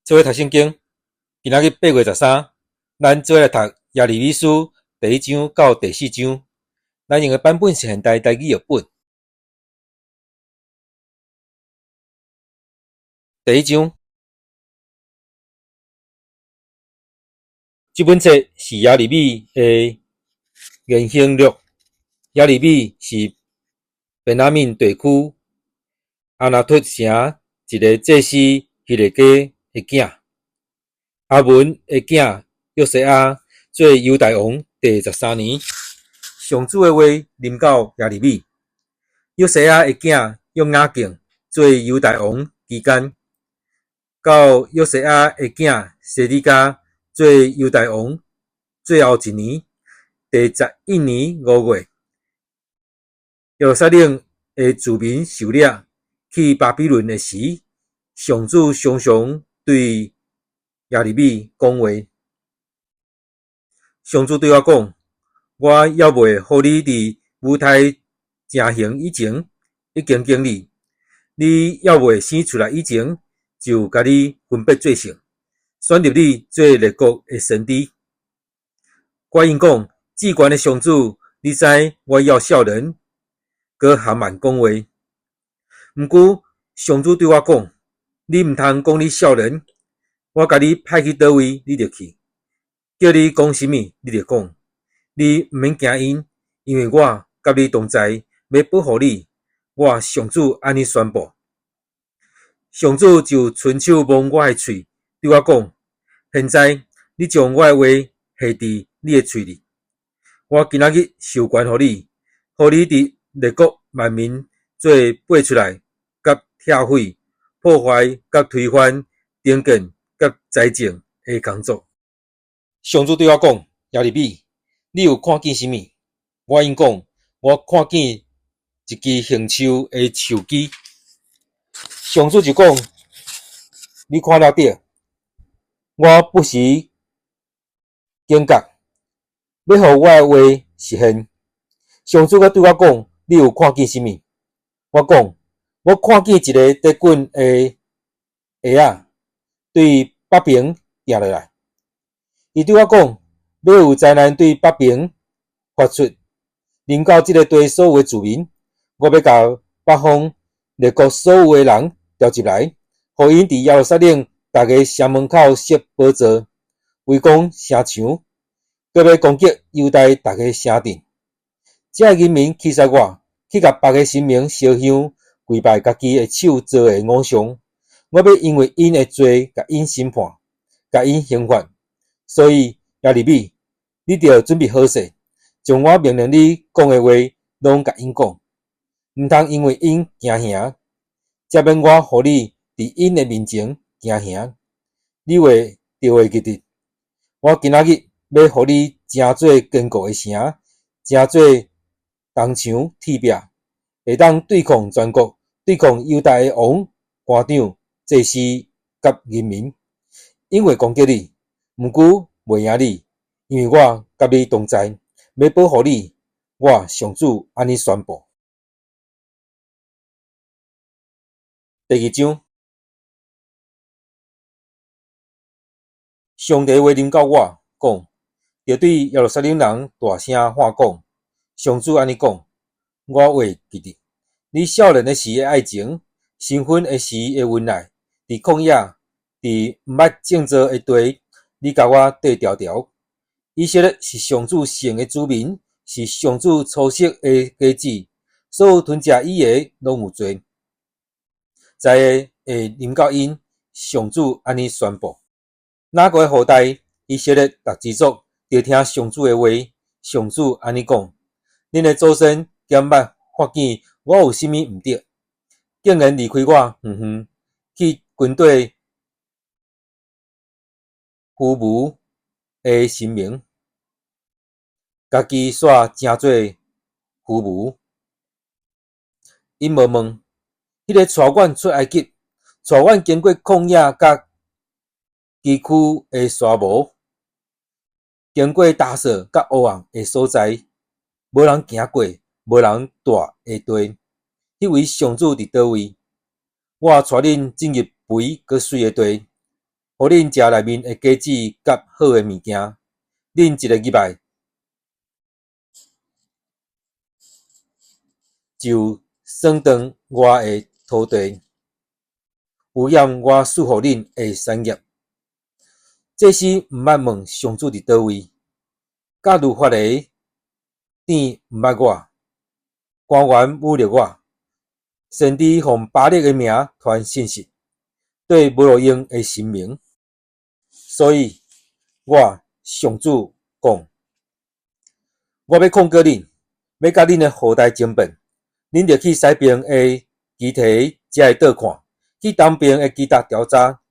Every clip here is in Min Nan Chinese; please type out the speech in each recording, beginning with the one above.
做伙讀聖經，今仔日8月13，咱做伙來讀耶利米書第一章到第四章。咱用的版本是現代台語譯本。第一章，這本冊是耶利米的言行錄。耶利米是便雅憫地區亞拿突城一个祭司希勒家的囝，亞文的囝約西亞做猶大王第十三年，上主的話臨到耶利米。約西亞的囝約雅敬做猶大王期間，到約西亞的囝西底家做猶大王最後一年，第11年5月，耶路撒冷的子民受掠去巴比倫的時，上主常常對耶利米講話。上主對我講：我猶未予你佇母胎成形以前，已經揀你；你猶未生出來以前，就共你分別做聖，選立你做列國的先知。我應講：至懸的上主，你知我猶少年，閣含慢講話。毋過上主對我講：你毋通講你少年，我共你派去佗位，你就去；叫你講啥物，你就講。你毋免驚𪜶，因為我佮你同在，欲保護你。我上主按呢宣布。上主就伸手摸我的喙，對我講：現在你將我的話下佇你的喙裡。我今仔日授權予你，予你佇列國萬民做擘出來，佮拆毀、破壞、佮推翻、重建、佮栽種的工作。上主對我講：耶利米，你有看見啥物？我應講：我看見一支杏樹的樹枝。上主就講：你看了對，我不時警覺，欲予我的話實現。上主閣對我講：你有看見啥物？我講：我看見一个佇滾的鞋仔，對北爿碇落來。伊對我講：欲有災難對北爿發出，臨到這个地所有的住民，我欲共北方列國所有的人召集來，予𪜶佇耶路撒冷逐个城門口設寶座，圍攻城牆，閣欲攻擊猶大逐个城鎮。這个人民棄殺我，去共別个神明燒香，跪拜家己的手做的偶像。我欲因為𪜶的罪，共𪜶審判，共𪜶刑罰。所以耶利米，你著準備好勢，將我命令你講的話攏共𪜶講，毋通因為𪜶驚嚇，才免我予你佇𪜶的面前驚嚇。你話著會記得，我今仔日欲予你成做堅固的城，成做銅牆鐵壁，會當對抗全國，對抗猶大的王、官長、祭司佮人民。𪜶會攻擊你，毋過袂贏你，因為我佮你同在，欲保護你。我上主按呢宣布。第二章，上帝話臨到我，講：著對耶路撒冷人大聲喊講，上主按呢講：我話記得，你少年的時的愛情，新婚的時的恩愛，佇曠野，佇毋捌種作的地，你共我綴條條。以色列是上主聖的子民，是上主初熟的果子，所有吞食伊的攏有罪。災禍會臨到𪜶，上主按呢宣布。雅各的後代，以色列逐支族，著聽上主的話。上主按呢講：恁的祖先敢捌發現我有啥物毋對？竟然離開我遠遠去跟綴虛無的神明，家己煞成做虛無。𪜶無問，彼个帶阮出埃及，帶阮經過曠野佮崎嶇的沙漠，經過大雪佮黑暗的所在，無人行過，無人蹛的地。彼位上主佇佗位？我帶恁進入肥閣媠的地，予予恁食內面的果子佮好的物件。恁一个入來，就損斷我的土地，污染我賜予恁的產業。祭司毋捌問上主佇佗位，教律法的典毋捌我，官員侮辱我，先知奉巴力的名傳信息，綴無路用的神明。所以，我上主講，我欲控告恁，欲佮恁的後代爭辯。恁著去西爿的基提才會倒看，去東爿的基達調查，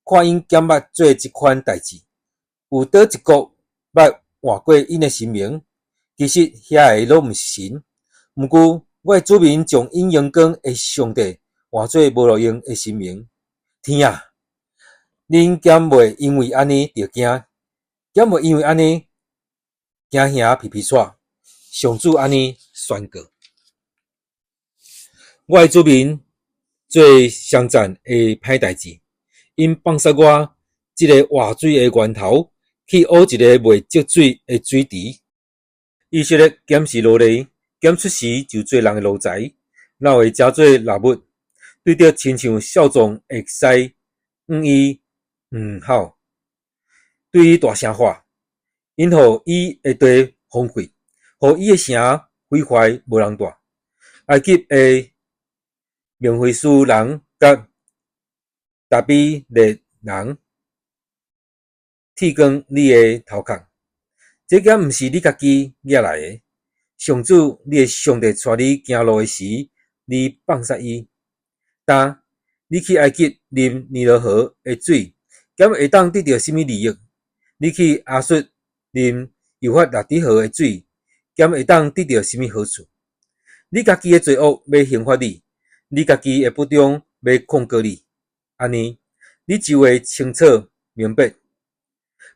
看𪜶敢捌做這款代誌，有佗一國捌換過𪜶的神明？其實遐个攏毋是神。毋過我的子民將𪜶榮光的上帝換做無路用的神明。天啊！恁敢袂因為按呢著驚？敢袂因為按呢驚嚇皮皮掣？上主按呢宣告。我的子民做相讚的歹代誌，𪜶放殺我這个活水的源頭，去挖一个袂積水的水池。以色列敢是奴隸，敢出世就做人的奴才，哪會成做獵物？對著親像少壯的獅，向伊吼，對伊大聲喊，𪜶予伊的地荒廢，予伊的城毀壞，無人住。埃及的孟菲斯人佮達比列人剃光你的頭殼，這敢毋是你家己惹來的？上主，你的上帝帶你行路的時，你放殺伊。但你去埃及啉尼羅河的水，敢會當得著啥物利益？你去亞述啉幼發拉底河的水，敢會當得著啥物好處？你家己的罪惡欲刑罰你，你家己的不忠欲控告你，按呢，你就會清楚明白。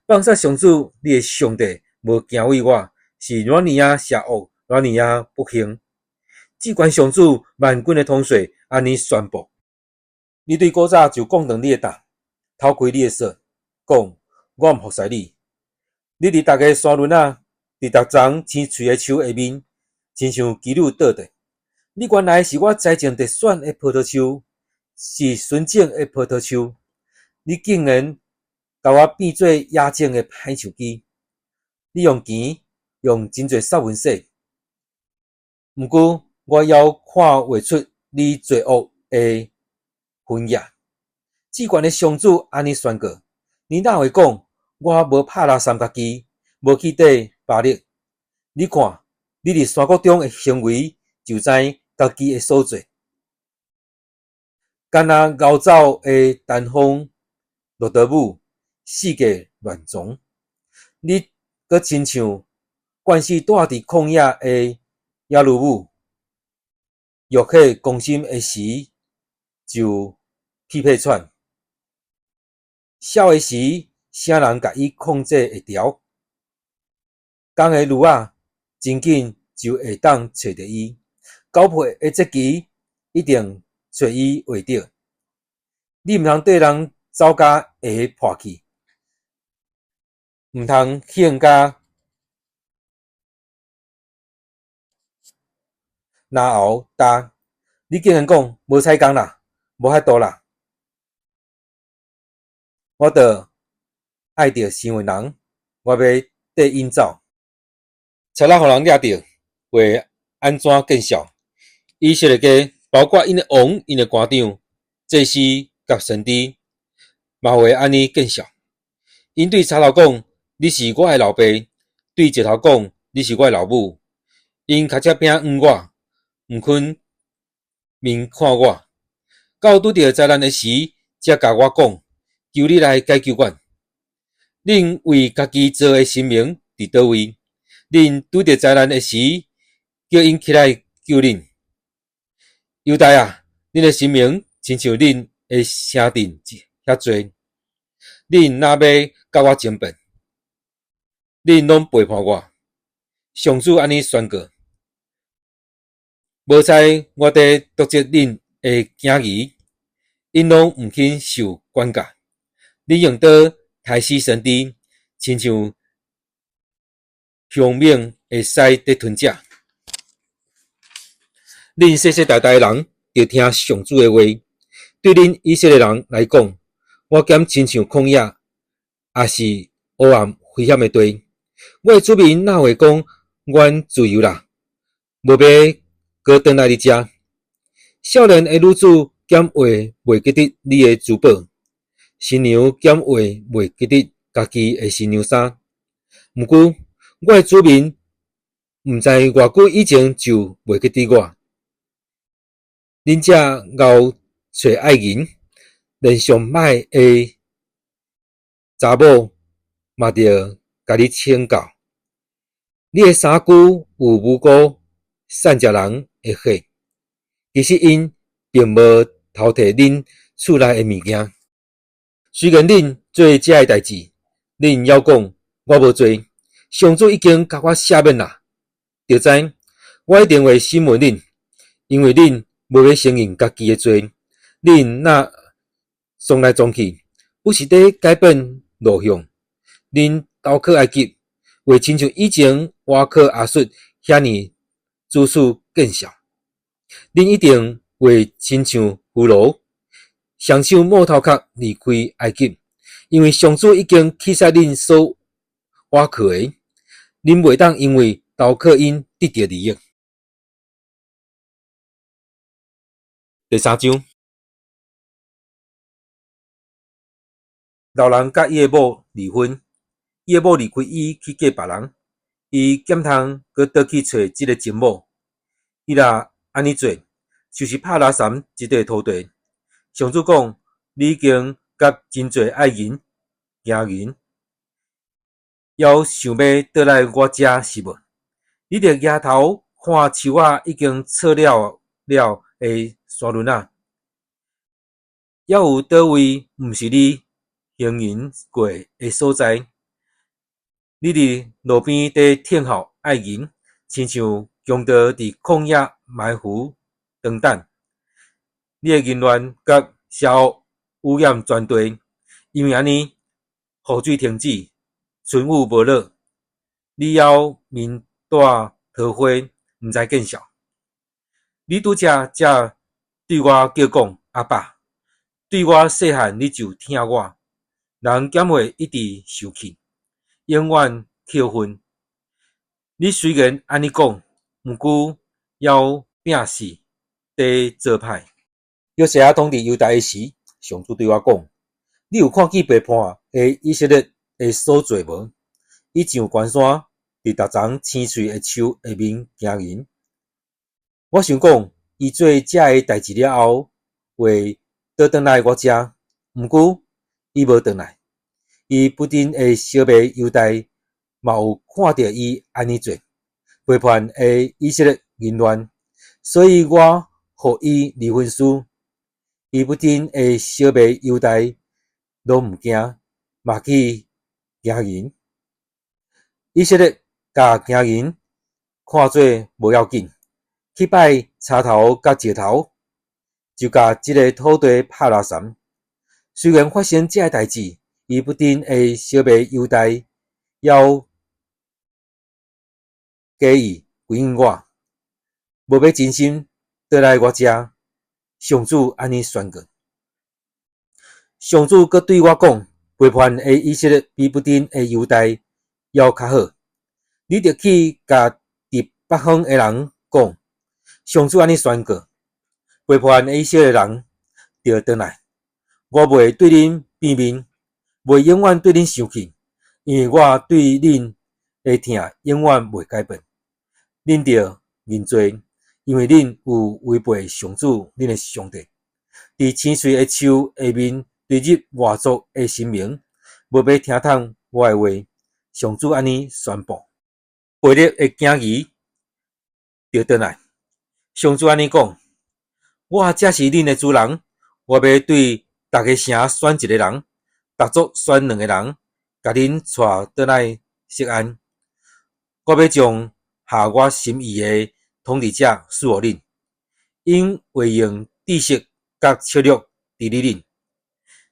放殺上主，你的上帝無敬畏我，是偌爾仔邪惡，偌爾仔不幸。至懸上主萬軍的統帥按呢宣布：你對古早就摃斷你的擔，偷開你的索，講我毋服侍你。你佇逐个山崙仔，佇逐叢青翠的樹下面，親像妓女倒地。你原來是我栽種特選的葡萄樹，是純種的葡萄樹。你竟然共我變做野種的歹樹枝。你用錢用真濟掃文洗，毋過我猶看袂出你罪惡的痕跡。至懸的上主按呢宣告：你哪會講我無拍拉捎家己，無去綴巴力？你看，你佇山谷中的行為，就知家己的所做。敢若敖走的丹風落著雨，四界亂傱。你閣親像慣勢住佇曠野的野驢母，欲火攻心的時就屁屁喘，痟的時，啥人共伊控制會牢？公的驢仔真緊就會當揣著伊，交配的節期一定揣伊會著。你毋通綴人走甲鞋破去，毋通興甲嚨喉焦。你竟然講無彩工啦，無法度啦！我著愛著生勻人，我欲綴𪜶走。賊仔予人掠著，會按怎見笑？以色列家包括𪜶的王、𪜶的官長、祭司佮先知，嘛會按呢見笑。𪜶對柴頭講：你是我的老爸；對石頭講：你是我的老母。𪜶尻脊骿向我，毋肯面看我。到拄著災難的時，才共我講：求你來解救阮。恁為家己造的神明佇佗位？恁拄著災難的時，叫𪜶起來救恁。猶大啊，恁的神明親像恁的城鎮遐濟，恁若欲佮我爭辯？恁攏背叛我。上主按呢宣告：無彩我佇督責恁的囝兒，𪜶攏毋肯受管教。恁用刀刣死先知，親像兇猛的獅佇吞食。恁世世代代的人，著聽上主的話。對恁以色列人來講，我敢親像曠野，抑是黑暗危險的地？我的子民哪會講，阮自由啦，無欲閣轉來你遮？少年的女子敢會袂記得你的珠寶，新娘敢會袂記得家己的新娘衫？毋過，我的子民毋知偌久以前就袂記得我。恁這𠢕揣愛銀，連上歹的查某嘛著共你請教。你的衫軀有無辜散食人的血，其實𪜶並無偷提恁厝內的物件。雖然恁做這个代誌，恁猶講我無罪，上主已經共我赦免啦。著知我一定會審問恁，因為恁無欲承認家己的罪。恁若創來創去，不是佇改變路向。恁投靠埃及，會親像以前倚靠亞述遐爾子嗣見笑。恁一定會親像俘虜，雙手摸頭殼離開埃及，因為上主已經棄殺恁所倚靠的，恁袂當因為投靠𪜶得著利益。第三章，老人佮伊的某離婚，伊的某離開伊去嫁別人，伊敢通閣倒去揣這个前某？伊若按呢做，就是拍垃圾這塊土地。上主講：你已經佮真濟愛人行淫，猶想欲倒來我遮是無？你著舉頭看樹仔已經錯了了的山崙仔，猶有佗位毋是你行淫過的所在？你佇路邊佇等候愛人，親像強盜佇曠野埋伏當等。你的淫亂佮邪惡污染全地，因為按呢，雨水停止，春雨無落，你猶面帶桃花，毋知見笑。你拄才才對我叫講阿爸，對我細漢你就疼我，人敢會一直受氣，永遠扣恨？你雖然按呢講，毋過猶摒死佇做歹。約西亞統治猶大的時，上主對我講：你有看見背叛的以色列的所做無？伊上懸山，佇逐叢青翠的樹下面行淫。我想講，伊做這个代誌了後，會倒轉來我遮，毋過伊無轉來。伊不僅會消滅猶大，嘛有看著伊按呢做，背叛的以色列淫亂，所以我予伊離婚書。伊不僅會消滅猶大，攏毋驚，嘛去行淫。以色列共行淫看做無要緊，去拜柴頭佮石頭，就共這个土地拍垃圾。雖然發生這个代誌，伊不僅會消滅猶大，猶假意歸向我，無欲真心倒來我遮。上主按呢宣告。上主閣對我講：背叛的以色列比不忠的猶大猶較好。你著去共佇北方的人講：上主按呢宣告，背叛的以色列人著轉來，我袂對恁變面，袂永遠對恁生氣，因為我對恁的疼永遠袂改變。恁著認罪，因為恁有違背上主恁的上帝，佇青翠的樹下面追入外族的神明，無欲聽從我的話。上主按呢宣布。悖逆的囝兒著轉來。上主按呢講：我才是恁的主人，我欲對逐个城選一个人，逐族選兩个人，共恁帶轉來錫安。我欲將合我心意的統治者賜予恁，𪜶會用知識佮策略治理恁。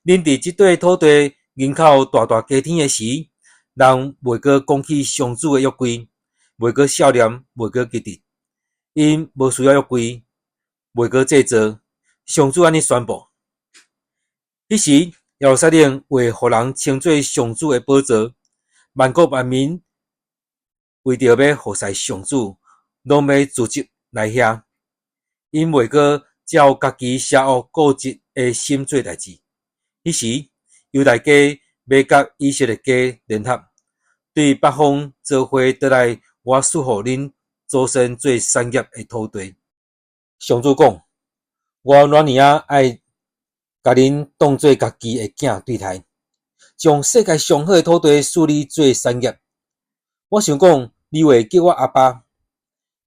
恁佇這塊土地人口大大加添的時，人袂閣講起上主的約規，袂閣數念，袂閣記得，𪜶無需要約規，袂閣製造。上主按呢宣布。彼時，耶路撒冷會予人稱做上主的寶座，萬國萬民為著欲服侍上主，攏欲聚集來遐。𪜶袂閣照家己邪惡固執的心做代誌。彼時，猶大家欲佮以色列家聯合，對北方做伙倒來，我賜予恁祖先做產業的土地。上主講：我怎爾仔愛共恁當做家己的囝對待，將世界上好的土地賜你做產業。我想講，你會叫我阿爸，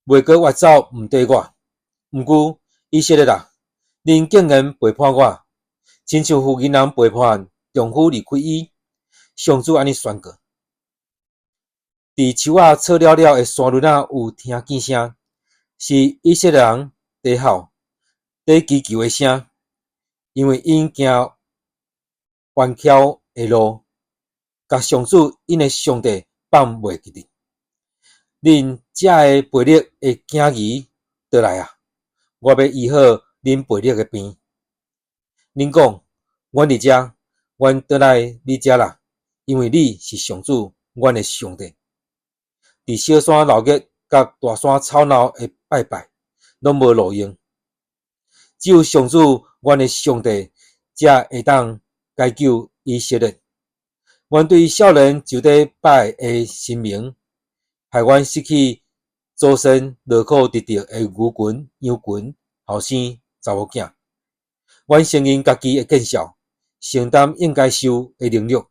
袂閣越走毋綴我。毋過以色列啊，恁竟然背叛我，親像婦人人背叛丈夫離開伊。上主按呢宣告。佇樹仔草了了的山崙仔有聽見聲，是以色列人佇吼、佇祈求的聲，因為𪜶行彎曲的路，共上主𪜶的上帝放袂記得。恁遮的悖逆的囝兒倒來啊！我欲醫好恁悖逆的病。恁講，阮佇遮，阮倒來你遮啦，因為你是上主，阮的上帝。佇小山鬧熱，佮大山吵鬧的拜拜，攏無路用。只有上主，阮的上帝，才會當解救以色列。阮對少年就佇拜的神明，害阮失去祖先勞苦得著的牛群、羊群、後生查某囝。阮承認家己的見笑，承擔應該受的凌辱，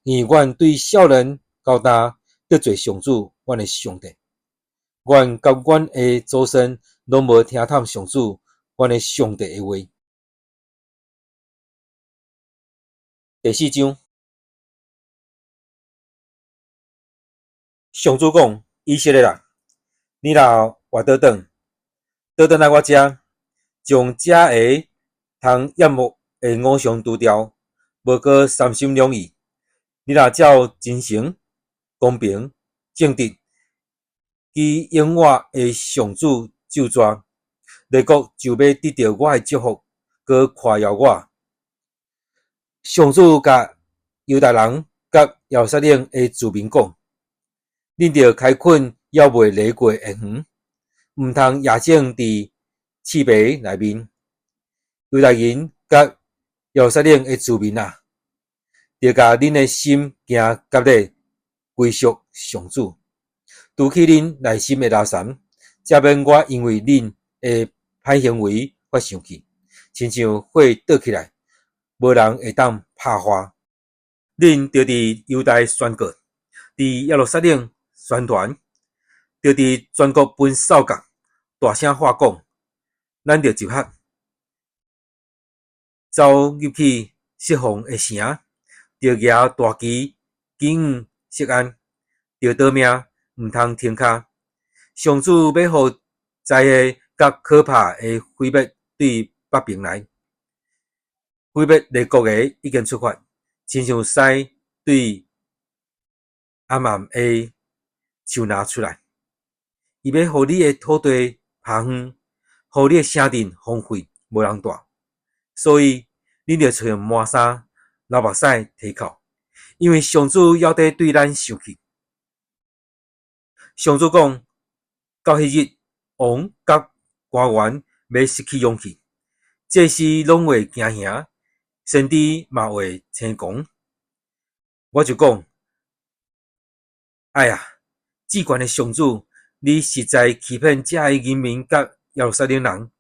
因為阮對少年到大得罪上主，阮的上帝。阮佮阮的祖先攏無聽探上主，阮的上帝的話。第四章，上主講：以色列啊，你若活倒轉，倒轉來我遮，將遮下通厭惡的偶像除掉，無閣三心兩意。你若照真誠、公平、正直，及永活的上主咒詛，列國就欲得著我的祝福，閣誇耀我。上主共猶大人佮耶路撒冷的子民講：恁著開墾猶未犁過的園，毋通野種佇刺葶內面。猶大人佮耶路撒冷的子民啊，著共恁的心行割禮，歸屬上主，除去恁內心的垃圾，才免我因為恁的歹行為發生氣，親像火著起來，無人會當拍化。恁著佇猶大宣告，佇耶路撒冷宣傳，著佇全國分掃角，大聲喊講：咱著集合，走入去設防的城，著舉大旗，警語錫安，著逃命，毋通停跤。上主欲予災禍佮可怕的毀滅對北爿來，毀滅列國的已經出發，親像獅對暗暗的樹林出來。伊欲予你的土地拋荒，予你的城鎮荒廢，無人蹛。所以，恁著穿麻衫，流目屎啼哭，因為上主猶佇對咱生氣。上主講，到彼日，王佮官員欲失去勇氣，祭司攏會驚嚇，先知嘛會青狂。我就講，哎呀，至懸的上主，你實在欺騙這的人民佮耶路撒冷人。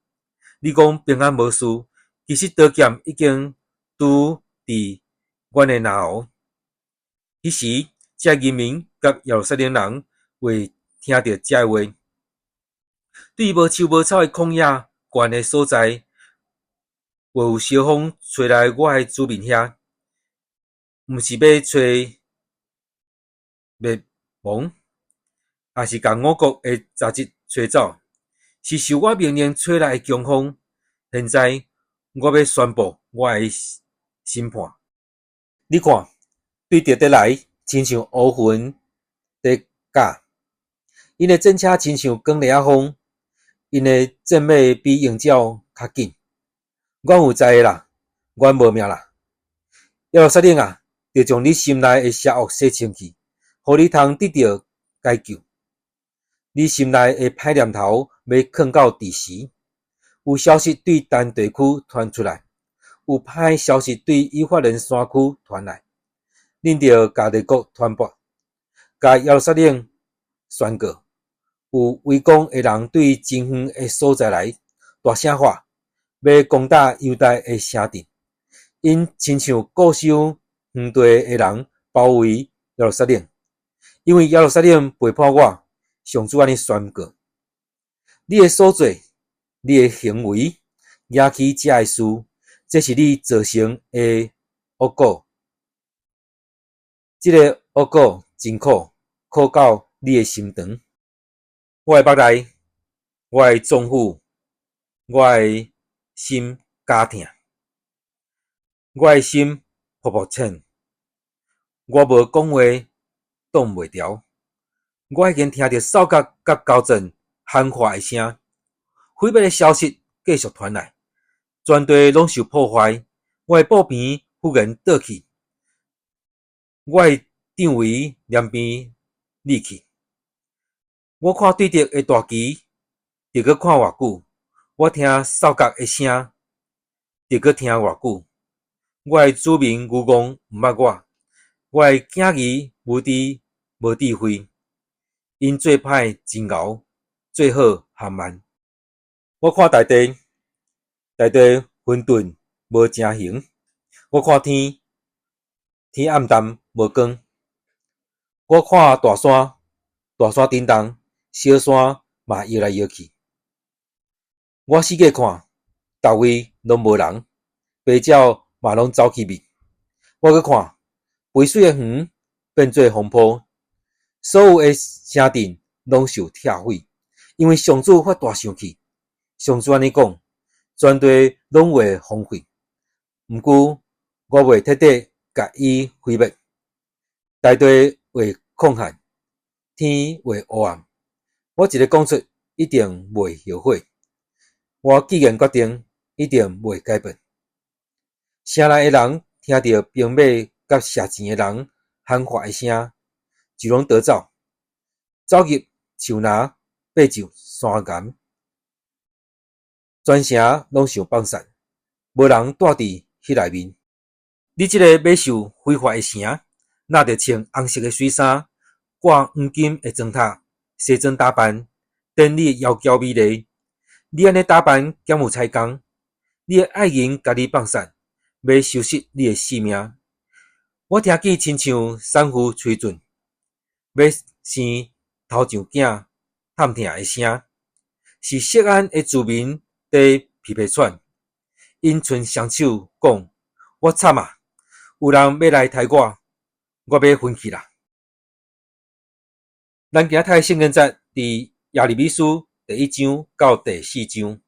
你講平安無事，其實刀劍已經拄佇阮的嚨喉。彼時，這人民佮耶路撒冷人會聽著這的話，對無樹無草的曠野懸的所在，會有燒風吹來我的子民遐，毋是欲吹滅亡，抑是共五穀的雜質吹走，是受我命令吹來的強風。現在我欲宣布我的審判。你看，對敵佇來，親像烏雲佇駕；𪜶的戰車親像捲螺仔風，𪜶的戰馬比鷹鳥較緊。阮有才的啦，阮無命啦！耶路撒冷啊，著將你心內的邪惡洗清去，予你通得著解救。你心內的歹念頭欲囥到佇時？有消息對但地區傳出來，有歹消息對以法蓮山區傳來。恁著共列國傳播，共耶路撒冷宣告。有圍攻的人對真遠的所在來，大聲喊，欲攻打猶大的城鎮。𪜶親像固守園地的人包圍耶路撒冷，因為耶路撒冷背叛我，上主按呢宣告。你的所做，你的行為，惹起這个事，這是你造成的惡果。這个惡果真苦，苦到你的心腸。我的腹內，我的臟腑，我的心絞疼，我的心噗噗顫，我無講話擋袂牢。我已經聽著哨角佮交戰喊話的聲，毀滅的消息繼續傳來，全地攏受破壞。我的布棚忽然倒去，我的帳帷連邊裂去。我看對敵的大旗，著閣看偌久；我聽哨角的聲，著閣聽偌久。我的子民愚戇毋捌我，我的囝兒無知無智慧，𪜶做歹真𠢕，做好含慢。我看大地，大地混沌無成形；我看天，天暗淡無光。我看大山，大山震動，小山嘛搖來搖去。我四界看，逐位攏無人，白鳥嘛攏走去覓。我閣看，肥水的園變做荒坡，所有的城鎮攏受拆毀，因為上主發大生氣。上主按呢講，全地攏會荒廢。毋過我袂徹底共伊毀滅。大地會曠旱，天會烏暗。我一个講出，一定袂後悔。我既然決定，一定袂改變。城內的人聽著兵馬佮射箭的人喊話的聲，就攏逃走，走入樹林，爬上山岩，全城攏受放散，無人蹛佇彼內面。你這个欲受毀壞的城，若著穿紅色的水衫，掛黃金的妝塔，西裝打扮，展你的窈窕美麗。你按呢打扮，敢有彩工？你的愛人共你放散，欲收拾你的性命。我聽見親像產婦催産，欲生頭上囝探疼的聲，是錫安的子民佇皮皮喘，𪜶伸雙手講：我慘啊！有人欲來刣我，我欲昏去啦！咱今仔讀的聖經節佇耶利米書第一章到第四章。